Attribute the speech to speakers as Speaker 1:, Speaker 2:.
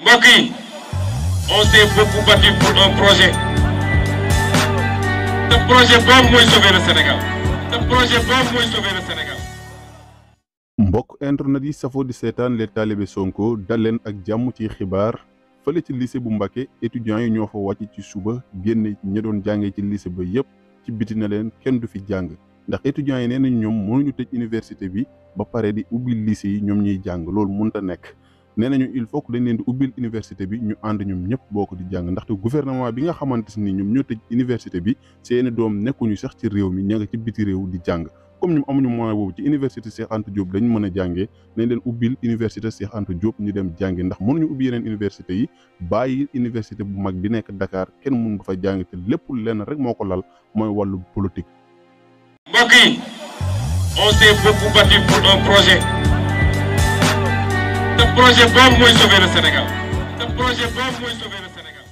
Speaker 1: mbokk yi on s'est beaucoup battu pour un projet. te projet boobu mooy sauver le Sénégal. te projet boobu mooy sauver le Sénégal.
Speaker 2: mbokk internet yi safoo di seetaan les talibé Sonko dal leen ak jàmm ci xibaar fële ci lycée bu Mbacké étudiants yi ñoo fa wàcc ci suba génne ña doon jàngee ci lycée ba yépp ci biti na leen kenn du fi jàng ndax étudiants yi nee nañ ñoom mënuñu tëj université bi ba pare di ubbil lycée yi ñoom ñuy jàng loolu mënta nekk nee nañu il faut que dañ leen di ubbil université bi ñu ànd ñoom ñëpp bokk di jàng ndaxte gouvernement bi nga xamante ni ñoom ñoo tëj université bi seeni doom nekkuñu sax ci réew mi ña nga ci biti réew di jàng comme ñoom amuñu moyen boobu ci université Cheikh Anta Diop lañ mën a jàngee nañ leen ubbil université Cheikh Anta Diop ñu dem jàngi ndax mënuñu ubbi yeneen université yi bàyyi université bu mag bi nekk Dakar kenn mënu fa jàng te lépp lenn rek moo ko lal mooy wàllu politique.
Speaker 1: mbokk yi on s'est beaucoup battu pour un projet. te projet boobu mooy sauver le Sénégal. te projet boobu mooy sauver le Sénégal.